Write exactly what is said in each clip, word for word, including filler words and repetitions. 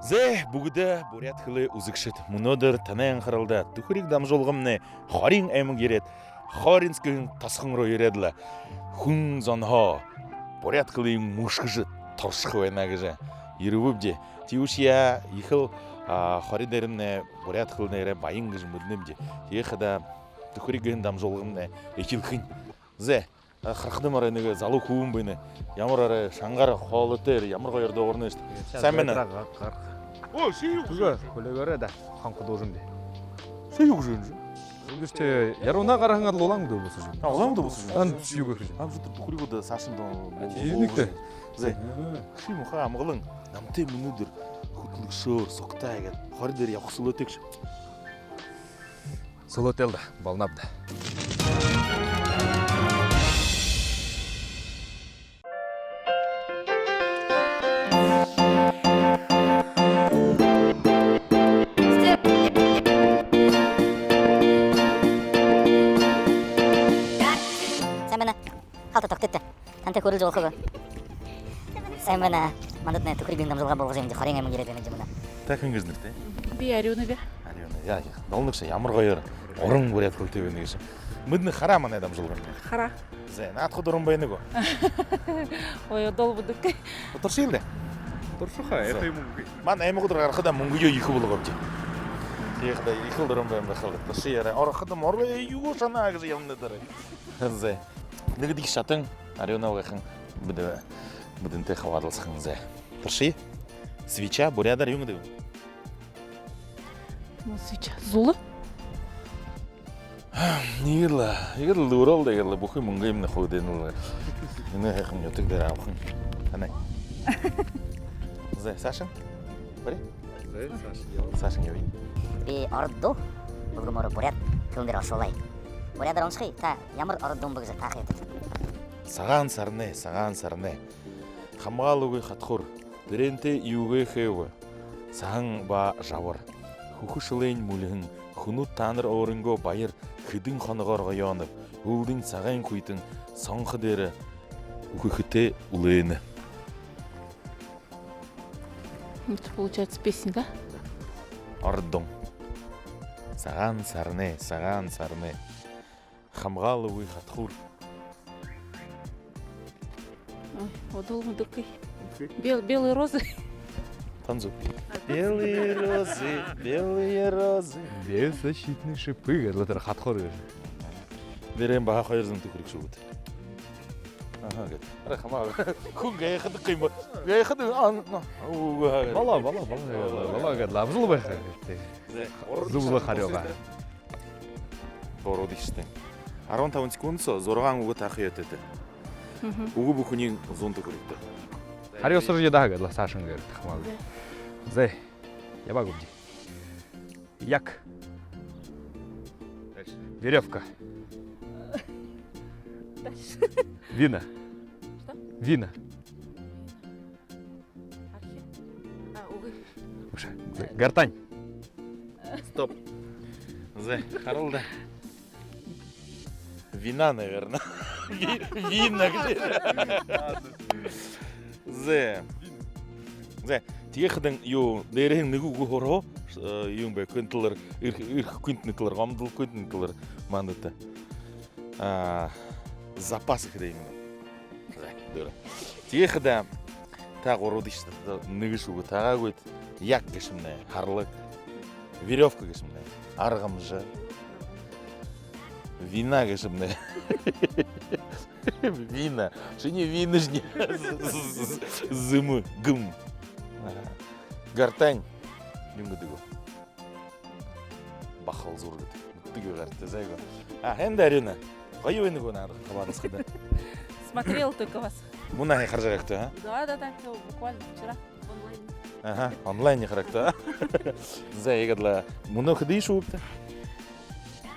Зэ, бүгэдэ буряад хэлэ үзэгшэд, мүнөөдэр танай анхаралда «Түхэриг» дамжуулгамнай Хориин аймаг ерээд, Хоринск гэһэн тосхон руу ерээд лэ, хүн зонһоо буряад хэлые мүшхэжэ туршаха байна гэжэ ерэбэбди. Тиибэшье ехэл, а, Хори дээрэмнай буряад хэлэнээрээ баян гэжэ мэдэнэбди. Тиихэдэ «Түхэриг» гэһэн дамжуулгамнай эхилхэнь. Зэ, а, харахадам арай нэгэ залуу хүбүүн байна. Ямар арай шангаар хоолойтой, ямар гоёор дуугарна шта. Сайн байна. Ой, ши юу? Түгэ, хүлеэгээрэй даа, хонходуужам би. Ши юу гэжэ юм? Үндэртэ Яруунаа гараһан аад Улаан-Үдэ бусажа. А, Улаан-Үдэ бусажа. Ан ши юу гэжэ юм? А, ши тэрэ «Түхэригүүдэ» саашань даа. Иимэ гү? Зэ. Ши муухай, амгалан, намтай мүнөөдэр хүтэлэгшөөр сугтаа иигээд Хори дээрэ ябаха сүлөөтэй гүш? Сүлөөтэйл даа, болоноб даа. Сайн байна. Халта тогтыт даа. Тантай хөөрэлдэжэ болохо гү? Сайн байна. Мандатнай «Түхэриг» гэһэн дамжуулга болгожо байнабди, Хориин аймаг ерээд байнабди мүнөө. Та хэн гэжэ нэрэтэйбта? Би Арюуна би. Арюуна, яа, яа. Долоногшо, ямар гоёор уран буряад хэлэтэй байна гээшэб. Мэдэнэ, хараа манай дамжуулгамнай? Хараа. Зэ, наадахада дуран байна гү? Ой, одоол мэдэнэгүйб. Туршыт даа. Туршаха, зэ, ехэ мүнгэ. Манай аймагуудаар гарахада мүнгөө ехэ болгообди. Тиихэдэ ехэл дуран байна байха лэ. Туршыт, арай ороходо морой юу шанаа гэжэ юм даа. Зэ. Нэгэдэхи шатань Арюуна абгайхан бидэ-, бидэнтэй хабаадалсаха. Зэ. Туршыт. Свеча буряадаар юун гэдэг бэ? Ну, свеча. Зула? Иигээд лэ, иигээд лэ дүүрээ лэ, иигээд лэ бүхы мүнгыемнай хойдоонь лэ. Энэ һайхан нютаг дээрэ абахань. Танай. Зэ, саашань. Бари. Зэ, саашань ябая. Саашань ябая. Би ород дуу, бүлгэмөөрөө буряад хэлэн дээрэ оршуулая. Буряадаар уншахая, та ямар ород дуун бэ гэжэ таахат. Сагаан сарнай, сагаан сарнай. Хамгаалаагүй хатхуур, тэрээнтэй юугээ хээб? Саһан ба жабар. Хүхэ шэлээнь мүльһэн, хүнүүд таанар өөрынгөө баяр хэдэн хоногоор гоёоноб, һүүлдэнь сагай хүйтэн сонхо дээрэ үхэхэтэй үлээнэ. Это получается песня, да? Ород дуун. Сагаан сарнай, сагаан сарнай. Хамгаалаагүй хатхуур. Ой, одоол мэдэнэгүйб. Бел-, белые розы. Танзу. Белые розы, белые розы. Беззащитные шипы. Гэжэ лэ тэрэ хатхуур гэжэ. Дээрэнь баһа хоёр зуун түхэриг шүүгыт. Аха, гээд. Арай хамаагүй. Хүн гайхадаг юм бэ? Гайхадаг, а, ну, үгы, һаа, гээд. Болоо, болоо, болоо, болоо, гээд. Амжалта байха хэрэгтэй. Зүб лэ харюу байгаа. Гурбадахи шатань. Арбан табан секунд соо зургаан үгэ тааха ёһотойт. Мгм. Үгэ бүхэниинь зуун түхэригтэй. Харюусажа ядаа гээд лэ, саашань гээд хамаагүй. Зэ. Зэ. Ябаа гүбди. Як. Дальше. Верёвка. Дальше. Вина. Что? Вина. Архи. А, увы. Вообще. Гортань. Стоп. Зэ, харал даа. Вина, наверное. Ви-, вина где? Зэ. Зэ. Тиихэдэнь юу, дээрэһээнь нэгэ үгэ һураа, э, юун бэ, квинталаар, эрх-, эрхэ квинталаар, гомдол квинталаар мандаа. А, запас гэхэдэ юм. Зэ, дээрэ. Тиихэдэ та гурбадахи шатада нэгэшье үгэ таахагүйт. Як гээшэмнай харлаг. Верёвка гээшэмнай аргамжа. Вина гээшэмнай. Вина. Шинии винашни. З-, з-, з-, зэмэ, гэм. Гортань. Юун гэдэг бэ? Бахал зуургад. Мэддэг гүт, зай гү. А, хэн даа, Арюуна? Гоё байна гү наадахада, хабаадалсахада? Смотрела только вас. Мүнөө һая хаража байгаа гүт, а? Да, да, да, всё, буквально вчера в онлайне. Аха, онлайне харагты, а? Зай, иигээд лэ мүнөө хэдыень шүүбта?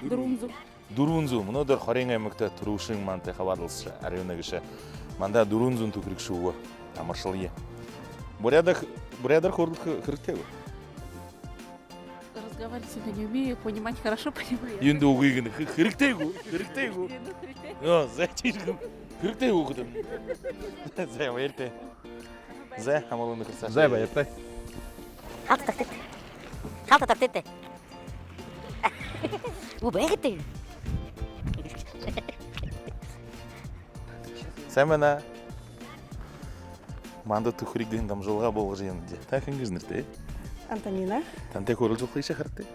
Дүрбэн зуу. Дүрбэн зуу. Мүнөөдэр Хориин аймагта түрүүшын мантай хабаадалсажа, Арюуна гээшэ. Манда дүрбэн зуун түхэриг шүүгээ. Амаршалъя. Буряадаар, буряадаар хөөрэлдэхэ хэрэгтэй гү? Разговаривать не умею, понимать хорошо понимаю. Юундэ үгы гэнэ? Хэ-, хэрэгтэй гү? Хэрэгтэй гү? Юундэ хэрэгтэй? О, зай, тиигэжэ. Хэрэгтэй гү гэдэг? Зай, баяртай. Зай, амгалан үхэр саашаа. Зай, баяртай. Халта тогтыт. Халта тогтыт. Үбэгэтэй. Сайн байна. Манда «Түхэриг» гэһэн дамжуулга болгожо ябанабди. Та хэн гэжэ нэрэтэйбта? Антонина. Тантай хөөрэлдэжэ болохо юм гү, харагты.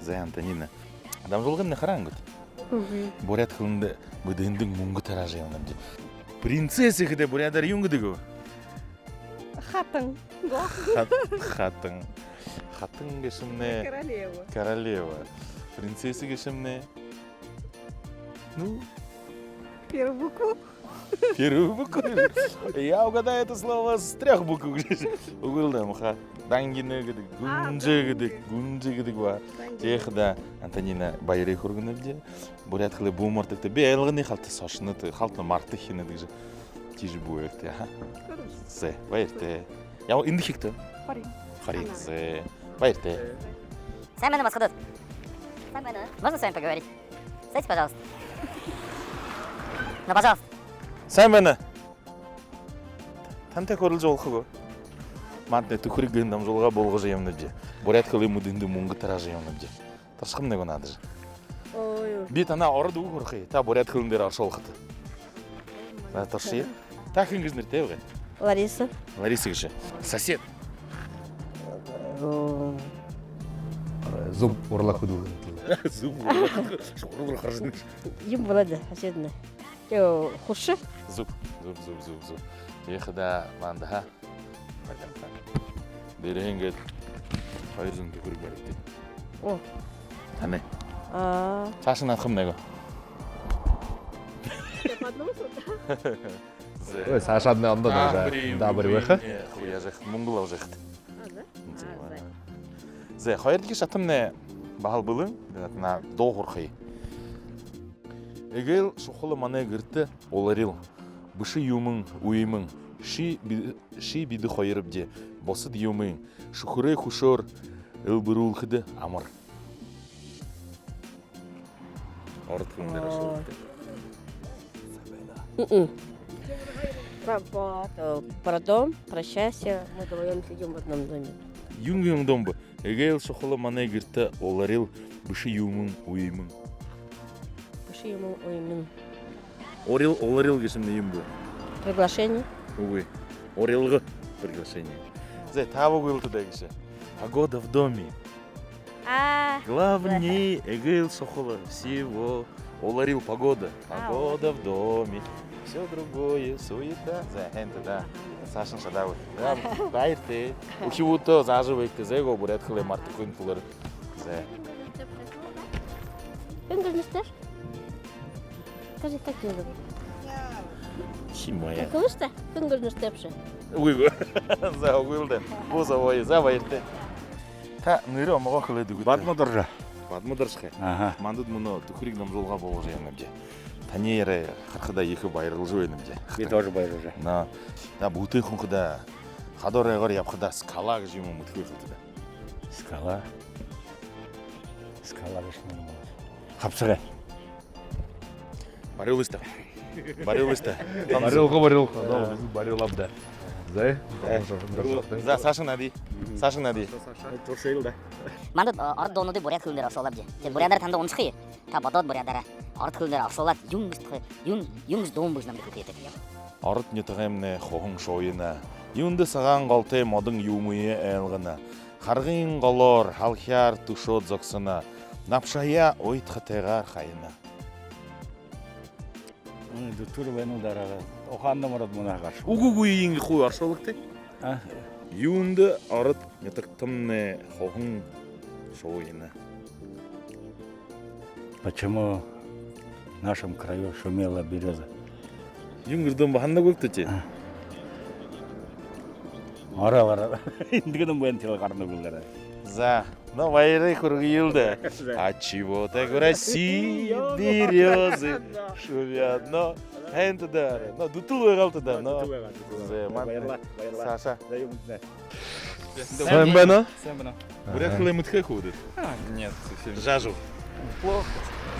За, Антонина. Дамжуулгамнай хараан гүт? Үгы. Буряад хэлэндэ, мэдэһэндэнь мүнгэ тараажа ябанабди. Принцесса гэхэдэ буряадаар юун гэдэг бэ? Хатан. Хат-, хатан. Хатан гээшэмнай... Королева. Королева. Принцесса гээшэмнай... Ну? Первую букву. Первую букву. Я угадаю это слово с трёх букв. Үгы л даа, муха. Дангина гэдэг, гүнжэ гэдэг, гүнжэ гэдэг ба. Дангина. Тиихэдэ даа, Антонина, баяр хүргэнэбди. Буряад хэлэ бү мартагты. Би ойлгоно, халта сошонот, халта мартахинат гэжэ. Тиижэ бү ябагты, аха. Хорошо. Зэ, баяртай. Яа, эндэ хэгты? Хорин. Хорин. Ана. Зэ, баяртай. Сайн байна, басагад. Сайн байна. Можно с вами поговорить? Садитесь, пожалуйста. Ну, пожалуйста. Сайн байна. Тантай хөөрэлдэжэ болохо гү? Манда «Түхэриг» гэһэн дамжуулга болгожо ябанабди. Буряад хэлэ мэдэһэндэнь мүнгэ тараажа ябанабди. Туршахамнай гү, наадажа? Ой. Би танаа ород үгэ хөөрэхэб, та буряад хэлэн дээрэ оршуулхат. За, туршая. Та хэн гэжэ нэрэтэйбта? Лариса. Лариса гэжэ. Сосед. О. Зүб урлаг хүдэлгэн. Зүб урлаг. Шуургал харжана. Юм болоо даа, соседнай. Тээ, хурса. Зүб, зүб, зүб, зүб, зүб. Тиихэдэ даа, манда, аха. Дээрэһээ гээд хоёр зуун түхэриг баригты. О. Танай. Аа. Саашань наадахамнай гү? Зэ. Ой, саашаднай ондоо наажа. Даабари байха. Э, хуяажа байхат, мүнгэ лэ абажа байхат. А, да? Зэ, а, зэ. Зэ, хоёрдохи шатамнай баһал бэлэн. Танаа дуу хөөрэхэб. Эгээл шухала манай гэртэ уларил. Бэшэ юумэн, үемэн. Ши би-, ши бидэ хоёрбди. Бусад юумэн шүхэрэй хүшөөр эльбэрүүлхэдэ амар. Ород хэлэн дээрэ оршуулхат. Мгм. Про, про, э, про дом, про счастье. Мы вдвоём сидим в одном доме. Юун юун дом бэ? Эгээл шухала манай гэртэ уларил, бэшэ юумэн, үемэн. Бэшэ юумэн, үемэн. Урил, уларил гээшэмнай юун бэ? Приглашение. Үгы. Урилга — приглашение. Зэ, таабагүй лэ даа гэжэ. Погода в доме. А, главнее, зэ, эгээл шухала всего. Уларил — погода. А, погода в доме. Всё другое — суета. Зэ, һайн даа. Саашань шадаагүй. Зэ, баяртай. Үхибүүдтэ заажа байгты, зэ, гү, буряад хэлэ мартахагүйн түлөө. Зэ. Хэн гэжэ нэрэтэйбши? Скажи, как тебя зовут? Химая. Как лыжта? Хэн гэжэ нэрэтэйбши? Үгы гү. Зэ, үгы лэ даа. Бү зобоо. Зэ, баяртай. Та нэрэ омогоо хэлээд үгыт. Бадма Доржо. Бадма Доржо хэ. Аха. Манда мүнөө «Түхэриг» дамжуулга болгожо ябанабди. Таниие харахадаа ехэ баярлажа байнабди. Би тоже баярлажа. Но, та бүтэн хүн хадаа хадуур ягуур ябахадаа скала гэжэ юумэ мэдэхэ байхат даа. Скала. Скала гэжэ юумэ. Хабсагай. Бариулыш даа. Бариулыш даа. Бариулха, бариулха. Да, бариулаабди. Зэ. Э. За, саашань наадая. Саашань наадая. Туршыел даа. Манда, а, ород дуунуудые буряад хэлэн дээрэ оршуулаабди. Тиигээд буряадаар танда уншахаяа. Та бодоод буряадаараа ород хэлэн дээрэ оршуулаад, юун гэжэ тухай, юун, юун гэжэ дуун бэ гэжэ намда хэлэхэт. Ород нютагаймнай хуһан шууяна. Юундэ сагаан голтой модон юумые айлгана. Харгын голоор, һалхяар түшөөд зогсоно. Набшаяа уйдхатайгаар хаяна. Ой, дүтэр байна л даа. Ухаандам ороод мүнөө гараха. Үгы, үгы, иигээд хуу оршуулагты. А? Юундэ ород нютагтамнай хуһан шууяна? Почему в нашем краю шумела берёза? Юун гэжэ дуун бэ, һананагүйт тээ? А. Ороо, ороо. Эндэ гэнэ юм байна, тиигээд гарана гүлээрээ. За, но баярые хүргэел даа. За. Отчего так в России берёзы шумят, но... Һайн даа. Но дүтэл байгаал даа, но. Дүтэл байгаал, дүтэл байгаал. За, ман... Баярлаа, баярлаа. Саашаа. За, юм даа. Сайн байна. Сайн байна. Буряад хэлэ мэдэхэ гүт? А, нет, совсем. Жажа. Плохо.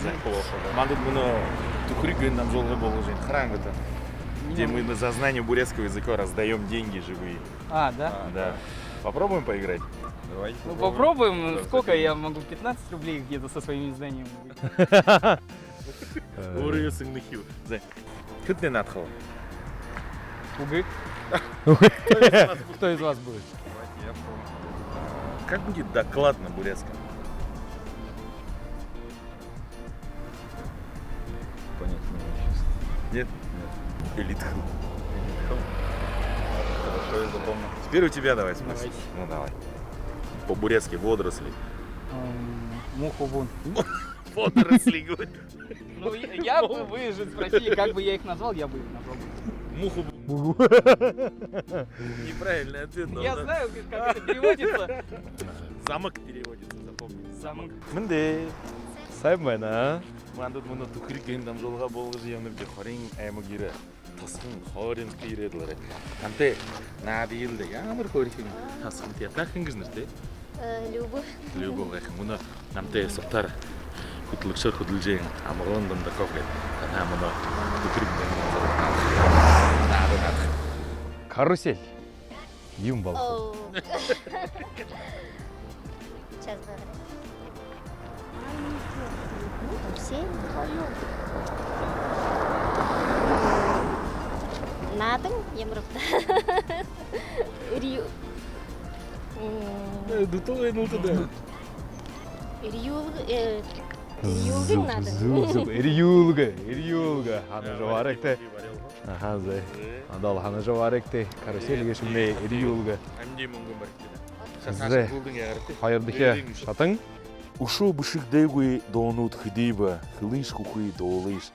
Неплохо, да. Манда мүнөө «Түхэриг» гэһэн дамжуулга болгожо ябана. Хараан гүт? Где мы на, за знание бурятского языка раздаём деньги живые. А, да? Да. Попробуем поиграть? Давайте. Ну, попробуем. Да, сколько я могу? Пятнадцать рублей где-то со своим изданием. Өөрөө сэгнэхэ юм. За. Хэдынь наадахаб? Үгы. Кто из вас будет? Давайте я попробую. Как будет доклад на бурятском? Понять не могу, честно. Нет? Нет. Элитхыл. Хорошо, я запомнил. Теперь у тебя давай спросим. Давайте. Ну, давай. По-бурятски водоросли. Мухобун. Водоросли, говорит. Ну, я бы, вы же спросили, как бы я их назвал, я бы их назвал. Мухобун. Неправильный ответ. Я знаю, как это переводится. Замок переводится, запомни. Замок. Мэндэ. Сайн байна. Манда мүнөө «Түхэриг» гэһэн дамжуулга болгожо ябанабди, Хориин аймаг ерээ. Тосхон Хориин ерээд лэ ерээ. Тантай наадая л даа. Ямар хөөрхэн тосхон тээ. Та хэн гэжэ нэрэтэйбта? Э, Люба. Люба гайхань. Мүнөө намтай сугтаар хүтэлэгшөөр хүдэлжэ ябаһан Амгалан Дондоков гээд. Танай мүнөө «Түхэриг» гэһэн дамжуулга наадая. Карусель. Юун болохоб? Оо. Сейчас говорю. Карусель. Наадан, ямар бэ даа? Эрью-, м. Э, дутуу энэ үлдэ даа. Эрьюулгэ, э, эрьюулгэ. Зүб, наадан. Зүб, зүб. Эрьюулгэ, эрьюулгэ. Һанажа байгаарайгты. Аха, зэ. Зэ. Одоол һанажа байгаарайгты. Карусель гээшэмнай эрьюулгэ. Амиды мүнгэн баригты. Зэ. Хоёрдохи шатан. Үшөө бэшэгдээгүй дуунууд хэдыб, хэлыш, хүхы дуулыш.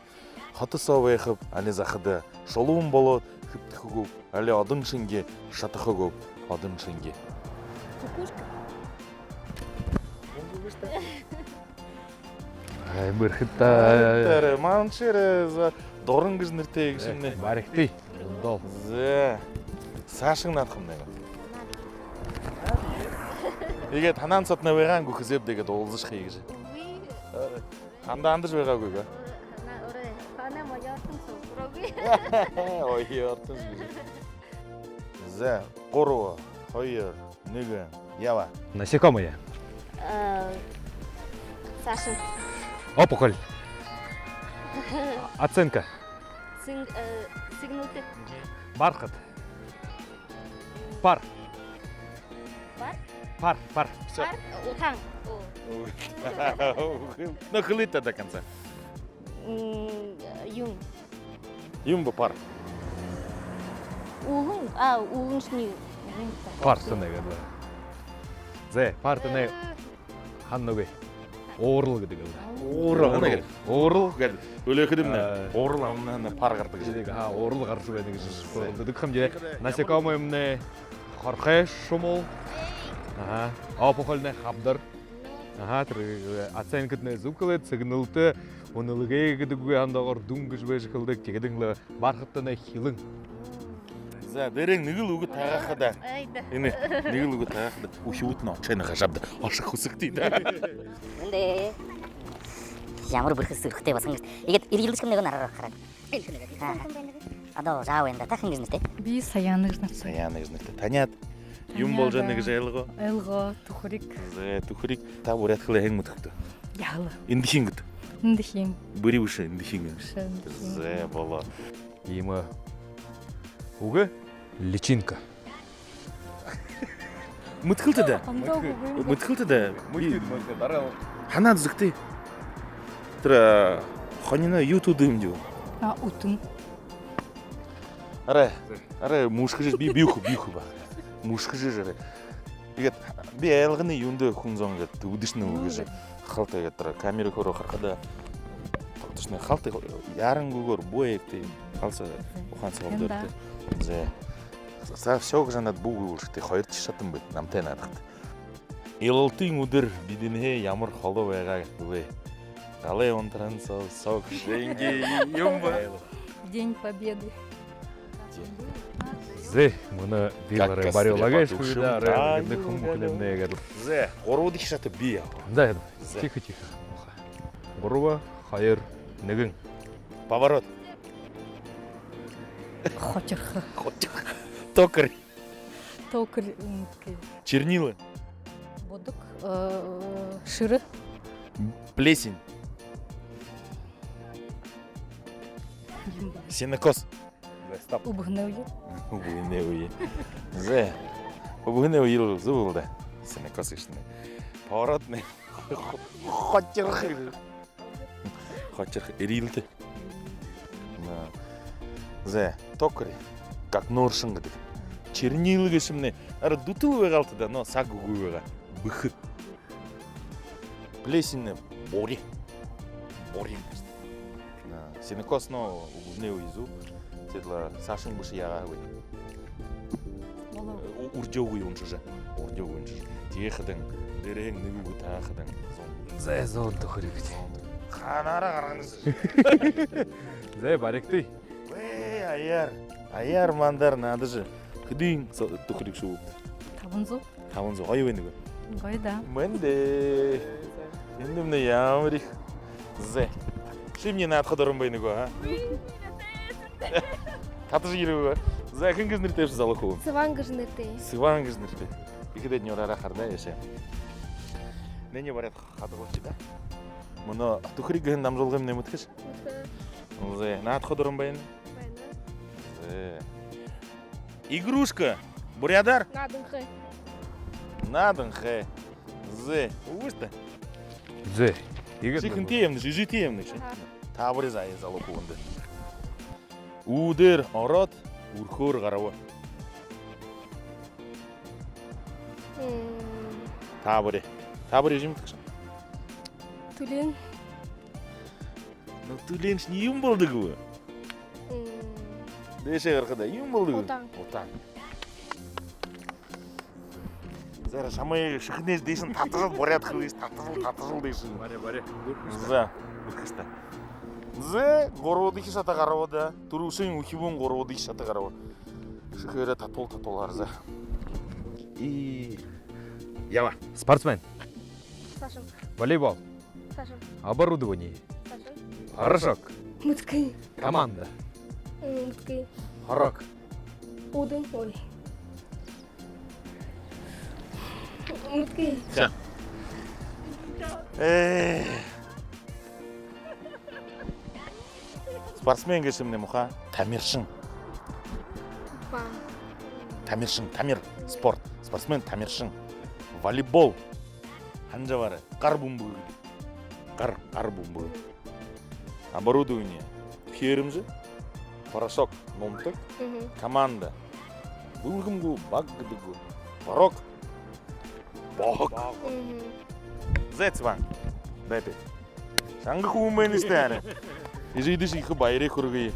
Хото соо байхаб, али захада. Шулуун болоод хэбтэхэ гүб, али одон шэнги шатаха гүб, одон шэнги. Кукушка. Ай, бэрхэ даа. Ай, тэрэ, маншэр, за, Дорон гэжэ нэрэтэй гээшэмнай. Э, баригты. Дол. Зэ. Саашань наадахамнай. Иигээд һанаан сотнай байгаан гү, хэзээб даа гээд уулзашахые гэжэ. Үгы. Э, хандаа хандажа байгаагүй гү? Һанаа, орой. Һанаа, ма, ёртон соо. Ой, ёртон соо. Зэ, гурба, хоёр, нэгэ, яба. Насекомые. Э, саашань. Опухоль. Оценка. Сэг-, э, сэгнэлтэ. Бархат. Пар. Пар? Пар, пар. Всё. Пар, утаан. О. Ну, хэлыт даа до конца. М, юун. Юун бэ пар? Үүлэн, а, үүлэншни. Пар тэнэ гэдэг лэ. Зэ, пар тэнэ. Э. Һанаагүй. Уурал гэдэг лэ. Уурал. Уурал. Уурал. Гээд үлэхэдэмнай. А. Уурал абанһаа пар гарадаг гэжэ. Тиигээд, аха, уурал гаража байна гэжэ. Зэ. Уурал гэдэг юм даа. Насекомыемнай хорхой шумуул. Аха. Опухольнай хабдар. Аха, тэрэ, э, оценкаднай зүб хэлээд, сэгнэлтэ, үнэлгэ гэдэг үгы һандаагаар дүн гэжэ байжа хэлэдэг. Тиигээд лэ бархаттанай хилэн. За, дээрэнь нэгэл үгэ таагааха даа. Ай, да. Энэ, нэгэл үгэ таагааха даа. Үхибүүд нэ очоно хажааб даа. Ошохо хүсэгты даа. Эндэ. Ямар бэрхэ зүрхэтэй басаган гээшэб. Иигээд эрьюулгэшэм нэгэ нараараа хараад. Ага. Одоол жаа байна даа. Та хэн гэжэ нэрэтэйбта? Би Саяна гэжэ нэрэтэй. Саяна гэжэ нэрэтэй. Таниад. Юун болжо байна гэжэ ойлгоо? Ойлгоо, «Түхэриг». Зэ, «Түхэриг». Та буряад хэлэ һайн мэдэхэ гүт? Яһала. Эндэхин гүт? Эндэхин. Бүри бэшэ, эндэхин. Бэшэ, эндэхин. Зэ, болоо. Иимэ үгэ личинка. Мэдэхэл даа. Ондоо үгэ юм. Мэдэхэл даа. Мэдэхэ, мэдэхэ, дараа. Һанаад үзэгты. Тэрэ, а, хониной юу төөдэ юм даа. А, үтэн. Арай, арай, мүшхэжэ, би, би үхэ, би үхэ ба. Мүшхэжэ арай. Тиигээд би айлгана юундэ хүн зон гээд, төөдэшни үгэжэ. Халта гээд тэрэ камера хөөрөө харахада. Тогтошно, халта яарангүйгөөр бү эгты. Халса ухаан соо болдорты. Зэ. За, всё гэжэ һанаад бү үгы болошогты. Хоёрдохи шатан бэ. Намтай наадахат. Илалтын үдэр бидэнһээ ямар холо байгаа гээб? Далай унтарһан соо сог шэнги юм бэ. День Победы. Зэ, мүнөө би лэ арай бариулаа гээшэ хүү даа, арай гэдэг хүм бүхэнэймнай гээд. Зэ, гурбадахи шата би ябаа. Да, да. Зэ. Тихо, тихо. Гурба, хоёр, нэгэн. Поворот. Хотирхо. Хотирхо. Токарь. Токарь, м, окей. Чернила. Будаг, э, шэрэ. Плесень. Сенокос. Зэ, стоп. Үбһэнэй үе. Үбһэнэй үе. Зэ. Үбһэнэй үе лэ зүб лэ даа. Сенокос гээшэнь. Поворотный. Хочирхо. Хочирхо, эрьелтэ. Да. Зэ, токарь. Как нууршан гэдэг. Чернила гээшэмнай арай дүтэл байгаа л даа, но саг үгы байгаа. Бэхэ. Плесень буряа. Буряа. Да. Сенокос нөө үбһэнэй үе зүб. Тиигээд лэ саашань бэшэ яагаа һэб. Болоо. Ү-, үрдеэгүй уншажа. Үрдеэгүй уншажа. Тиихэдэнь дээрэһээнь нэгэ үгэ таахадань зуун. Зэ, зуун түхэриг. Зуун түхэриг. Ханаараа гаргана ши. Зэ, баригты. Ээ, аяар. Аяар мандаар наадажа. Хэдын со-, түхэриг шүүбта? Табан зуу. Табан зуу. Гоё байна гү? Гоё даа. Мэндэ. Эндэмнай ямар ехэ. Зэ. Шимни наадаха дуран байна гү, а? Татажа ерээ гү? Зэ, хэн гэжэ нэрэтэйбши, залуу хүбүүн? Сыван гэжэ нэрэтэй. Сыван гэжэ нэрэтэй. Ехэдээ нюураараа хара даа, яашаа. Нэнэ баряад хадагуучи даа. Мүнөө түхэриг гэһэн дамжуулгыемнай мэдэхэш? Мэдэхэ. Зэ, наадаха дуран байна? Байна. Зэ. Игрушка. Буряадаар? Нааданхай. Нааданхай. Зэ. Үгы штэ. Зэ. Иигээд ши хэнтэй юм, ши эжытэй юм ши. Аха. Таабари заяа, залуу хүбүүндэ. Үүдээр ороод, үрхөөр гараба. М. Таабари. Таабари эжы мэдэхэш? Түлеэн. Ну, түлеэн шни юм болодог гү? М. Дээшээ гарахада юм болодог гү? Удаан. Удаан. Зэ, шамайе шэхэнһээ дээшэнь татажал буряад хэлыш, татажал, татажал дээшэнь. Бари, бари. Зэ, бэрхэш даа. Зэ, гурбадахи шата гараба даа. Түрүүшын үхибүүн гурбадахи шата гараба. Шэхээрээ татуул, татуул хара, зэ. И яба. Спортсмен. Саашань. Волейбол. Саашань. Оборудование. Саашань. Порошок. Мэдэхэгүй. Команда. М, мэдэхэгүй. Хорог. Үүдэн, ой. Мэдэхэгүй. Всё. Ээ. Спортсмен гээшэмнай муха. Тамиршан. Ба. Тамиршан, тамир, спорт. Спортсмен, тамиршан. Волейбол. Һанажа бари. Гар бүмбэгэ гэдэг. Гар, гар бүмбэгэ. Оборудование. Хээрэмжэ. Порошок. Нумдаг. Мгм. Команда. Бүлгэм гү, баг гэдэг гү. Порог. Бог. Мгм. Зэ, Цван. Бэби. Шанга хүбүүн байна штэ, арай. Эжыдэшни ехэ баяр хүргэе.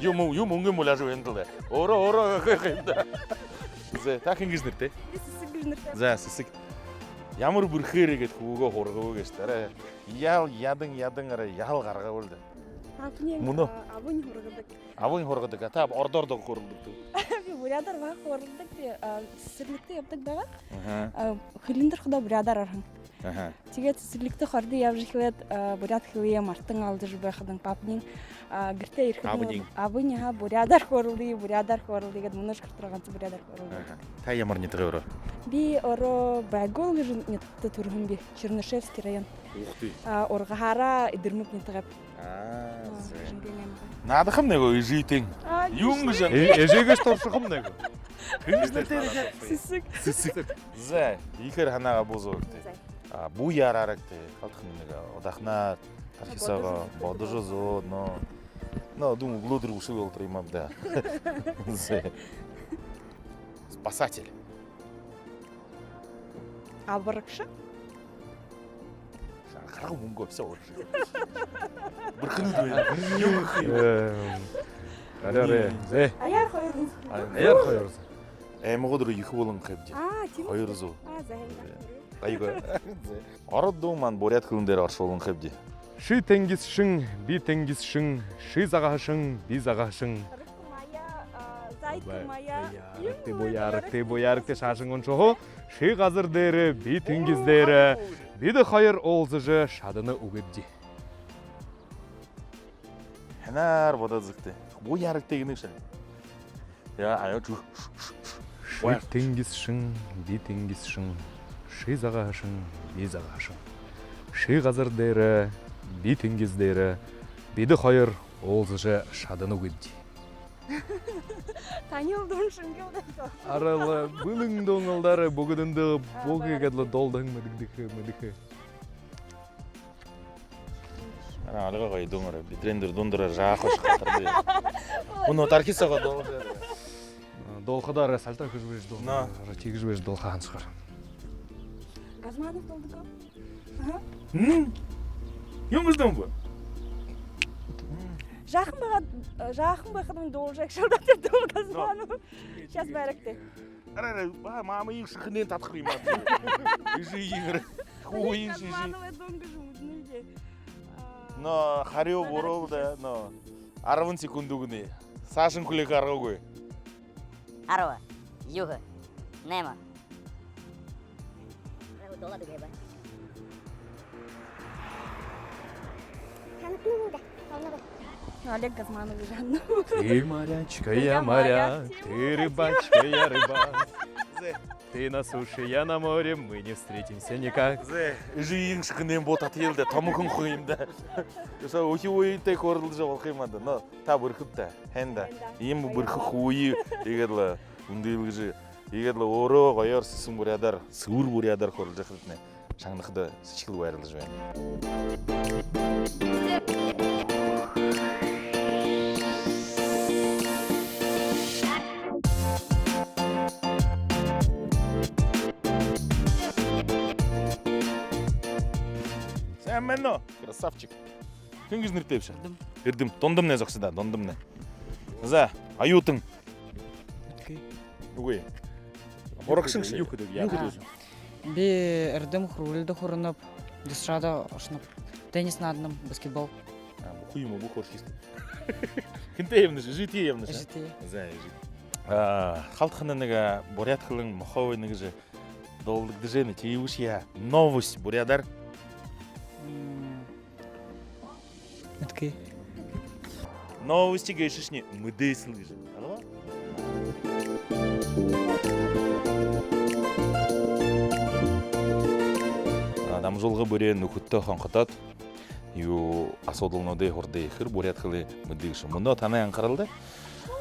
Юм, юм үнгын муляжа байна даа. Өөрөө, өөрөө гэхэ юм даа. Зэ, та хэн гэжэ нэрэтэй? Би Сэсэг гэжэ нэрэтэй. Зэ, Сэсэг. Ямар бэрхээр иигээд хүбүүгээ һургаба гээшэбта, арай. Яһала ядан, ядан, арай яһала гаргабал даа. Абань, мүнөө, а, абань һургадаг. Абань һургадаг, а та ородоор даа хөөрэлдэгты? Би буряадаар баһа хөөрэлдэг, а, сэсэрлигтэ ябадаг байгаа. Аха. А, хэлэн дээрэ ходо буряадаар орохонь. Аха. Тиигээд сэсэрлигтэ хойто ябажа эхилээд, а, буряад хэлые мартан алдажа байхадань, папань, а, гэртээ ерэхэдэнь, абань, аха, буряадаар хөөрэлдэе, буряадаар хөөрэлдэе гээд, мүнөөшье хүрэтэр ганса буряадаар хөөрэлдэе. Аха. Та ямар нютагай өөрөө? Би өөрөө Байгуул гэжэ нютагта түрэһэн би, Чернышевский район. Ух ты. А, ургахаараа Эдэрмэг нютагайб. А, а, зэ. Жэнгэн аймагай. Наадахамнай гү эжытэйнь? А, юун гэжэ? Э, эжыгээшье туршахамнай гү? Хэн гэжэ нэрэтэй? Сэсэг. Сэсэг. Зэ, ехээр һанаагаа бү зөөгты. Зэ. А, бү яараарагты. Халта нэгэ удаханаар тархи соогоо бодожо зөө, но, но, думаю, блудер уши болтор юм ааб даа. Зэ. Спасатель. Абарагша. Шанхарга мүнгэ всё орши. Бэрхэнүүд байна. Юун гэхэ юм? Эм, арай, арай. Зэ. Аяар хоёр. Аяар хоёр. Аймагууд руу ехэ болонхойбди. А, тиимэ. Хоёр зуу. А, зэ, һайн. Гайгүй. Зэ. Ород дуу маань буряад хэлэн дээрэ оршууланхайбди. Ши тэнгисшэн, би тэнгисшэн, ши загаһашан, би загаһашан. Рыбка моя, а, зайка моя. Буяарагты, буяарагты, буяарагты, шаашан уншаха. Ши газар дээрэ, би тэнгис дээрэ. Бидэ хоёр уулзажа шадана үгыбди. Һайнаар бодоод үзэгты. Буяарагты гэнэ ши. Яа, аяа, чү. Ши тэнгисшэн, би тэнгисшэн, ши загаһашан, би загаһашан. Ши газар дээрэ, би тэнгис дээрэ, бидэ хоёр уулзажа шаданагүйбди. Танил дуун шэнги лэ даа. Арай лэ бэлэн дууналдаарай, бүгэдэндэ бү гээд лэ дуулдаһан мэдэгдэхэ, мэдэхэ. Арай альга гоё дуун ороо. Битрэндэр дундара жааха шахатар бэ. Мүнөө тархи сагаа дуулдаа. Дуулхадаа арай сальто хэжэ бэжэ дуулна. На. Арай тиигэжэ бэжэ дуулха һанасхаар. Газманов дуулдаг гү? Аха. М? Юун гэжэ дуун бэ? Жаахан байгаа, жаахан байхадань дуулжа эгшэл даа тэрэ дуун Газманов. Сейчас байрагты. Арай, арай, ба, мамын шэхэнээн татаха юм аа. Эжы иигээр. Хуу эжы, эжы. Газманов дуун гэжэ мэдэнэ лэ даа. Но, харюу буруу даа, но. Арбан секунд үгэнэ. Саашань хүлеэхэ аргагүй. Арба, юһэ, найма. Олег Газманов гэжэ һанана. Ты морячка, я моряк, ты рыбачка, я рыбак. Зэ. Ты на суше, я на море, мы не встретимся никак. Зэ, эжы иигэжэ шэхэнээн буу татаял даа, томохон хүн юм даа. Юусоо үхи үетэй хөөрэлдэжэ болохо юм аа даа. Но та бэрхэт даа, һайн даа. Һайн даа. Иимэ бэрхэ хуу иигээд лэ үндылгэжэ, иигээд лэ өөрөө гоёор сэсэн буряадаар, сэбэр буряадаар хөөрэлдэжэ байхадатнай шагнахада сэдьхэл баярлажа байна. Сайн байна уу? Красавчик. Хэн гэжэ нэрэтэйбши? Эрдэм. Эрдэм. Дундамнай зогсо даа, дундамнай. За, оюутан. Үгы. Үгы. Һурагшанши? Юу хэдэг, юу хэдэг? Юу хэдэг? Би Эрдэм, һургуулида һуранаб, ДЮСШ-да ошоноб. Теннис нааданам, баскетбол. А, бүхы юумэ бү хөөрхыштэ. Хэнтэй ябанаш? Эжытэй ябанаш, а? Эжытэй. За, эжытэй. А, халта хана нэгэ, а, буряад хэлэн мохоо байна гэжэ дуулдагдажа байна, тиибэшье яа? Новость буряадаар. М, Мэдхы. Новости гээшэшни мэдээсэл гэжэ. Алга? А, дамжуулга бүри нүхэдтөө хонходоод, юу, асуудалнуудые һурадаг ехээр буряад хэлэ мэдэнэ гээшэ. Мүнөө танай анхаралда,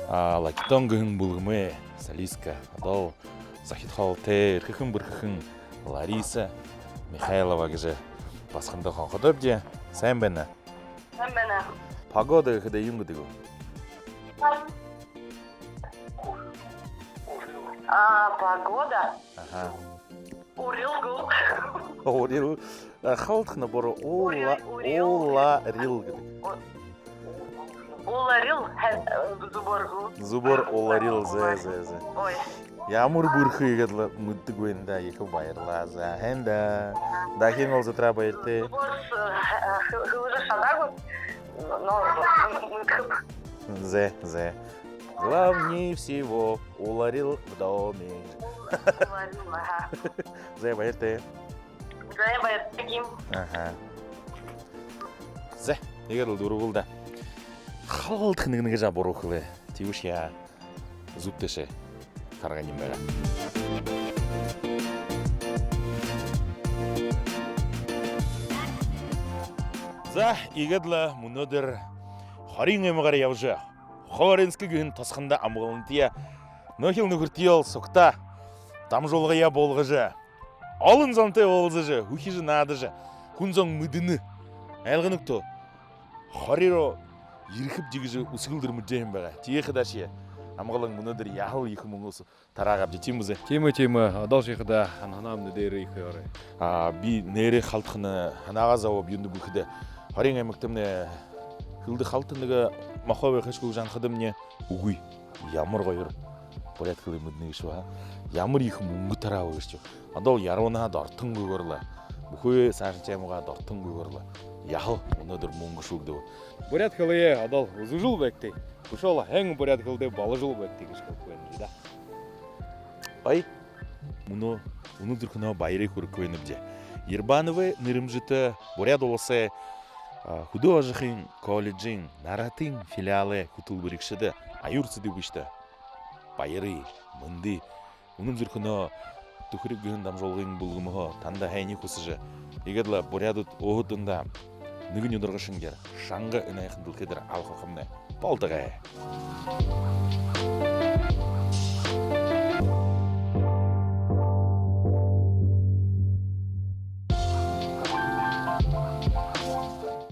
а, Лакитон гэһэн бүлгэмэй солистка, одоо зохид хоолойтой, эрхэхэн бэрхэхэн Лариса Михайлова гэжэ басагантаа хонходообди. Сайн байна. Сайн байна. Погода гэхэдэ юун гэдэг бэ? А, погода? Аха. Урил гү? Урил. А, халта хана буруу. Ула-, урил, урил. Уларил. Һайн, э, зүбөөр гү? Зүбөөр уларил, зэ, зэ, зэ. Ой. Ямар бэрхэ, иигээд лэ мэдэдэг байна даа, ехэ баярлаа. За, һайн даа. Дахин уулзатараа баяртай. Зүбөөр, э, хэ-, хэлэжэ шадаагүй. Но, мэдэхэб. Зэ, зэ. Главнее всего, уларил в доме. Уларил, аха. Зэ, баяртай. Зэ, баяртай. Аха. Зэ, иигээд лэ дүүрбэл даа. Халта хана нэгэ нэгэжэ буруу хэлээ. Тиибэшье яа? Зүб тээшээ харгань юм байгаа. За, иигээд лэ мүнөөдэр Хориин аймагаар ябажа, Хоринск гэһэн тосхондо амгалантаяа, нүхэл нүхэртэеэ сугтаа дамжуулгаяа буулгажа, олон зонтой уулзажа, хүхижэ наадажа, хүн зон мэдэнэ. Айлгана гүт? Хори руу ерэхэб гэжэ үсэгэлдэр мэдэжэ һэн байгаа. Тиихэдээшье Амгалан мүнөөдэр яһала ехэ мүнгөө тараагаабди, тиимэ гү? Тиимэ, тиимэ. Одоол ши хадаа һанаанаамни дээрэ ехээр орой. А, би нээрээ халта хана һанаагаа зобооб, юундэб гэхэдэ, Хориин аймагтамнай хэлэдэ халта нэгэ мохо байха гээшэ гү гэжэ һанахадамни, үгы. Ямар гоёор буряад хэлэ мэдэнэ гээшэб, а? Ямар ехэ мүнгэ тарааба гээшэб. Одоол Яруунаһаа дортонгүйгөөр лэ, бүхы саашанхи аймагһаа дортонгүйгөөр лэ яһала мүнөөдэр мүнгэ шүүгдэбэ. Буряад хэлэеэ одоол үзэжэл байгты. Үшөөл һайн буряад хэлэтэй боложол байгты гэжэ хэлэхэ байнаб даа. Ой, мүнөө үнэн зүрхэнһөө баярые хүргэхэ байнабди Ербановай нэрэмжэтэ Буряад уласай, а, хүдөө ажахын колледжын Наратын филиалай хүтэлбэрилэгшэдэ, Аюр Цыдыбычта. баярые, мэндые үнэн зүрхэнһөө «Түхэриг» гэһэн дамжуулгын бүлгэмһөө танда һайниие хүсэжэ, иигээд лэ буряадууд өөһэд дундаа нэгэн ударга шэнгеэр шанга энэ һайхан дэлхэй дээрэ алхахамнай болтогой.